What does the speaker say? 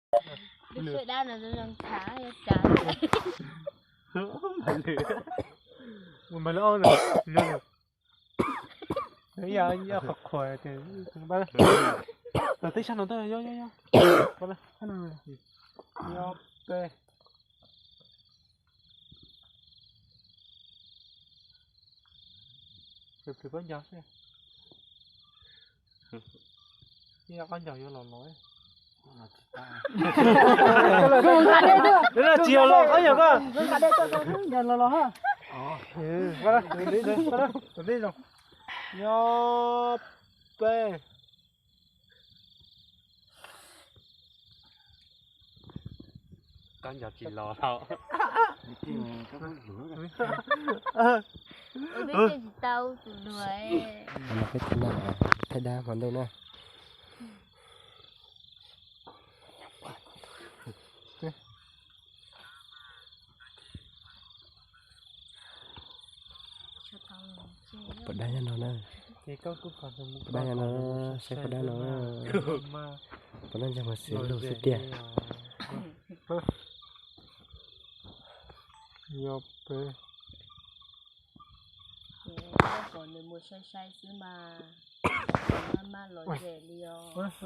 Lub suab dab no zoo zoo thav, cas. Mus mas lub ob no, yog qhuav qhuav, tom tej sab no, yog, yog, yog, yog, peb. Plhws koj ncaug xwb. Yog koj ncaug yuav los los. Tsis yog los koj ncaug koj. Ncaug los los ha. Nyob peb. Koj ncaug tsis los. Ua peb tsis tau tus luag. Peb thaij dab hmo ntuj na. Pom dab nyob no na. Pom dab nyob no, saib pom dab no. Pom dab ntseeg mas xwb lug xwb tiag. Yog peb. Ces koj kom nws mus sai sai xwb mas, maj maj los ze li os.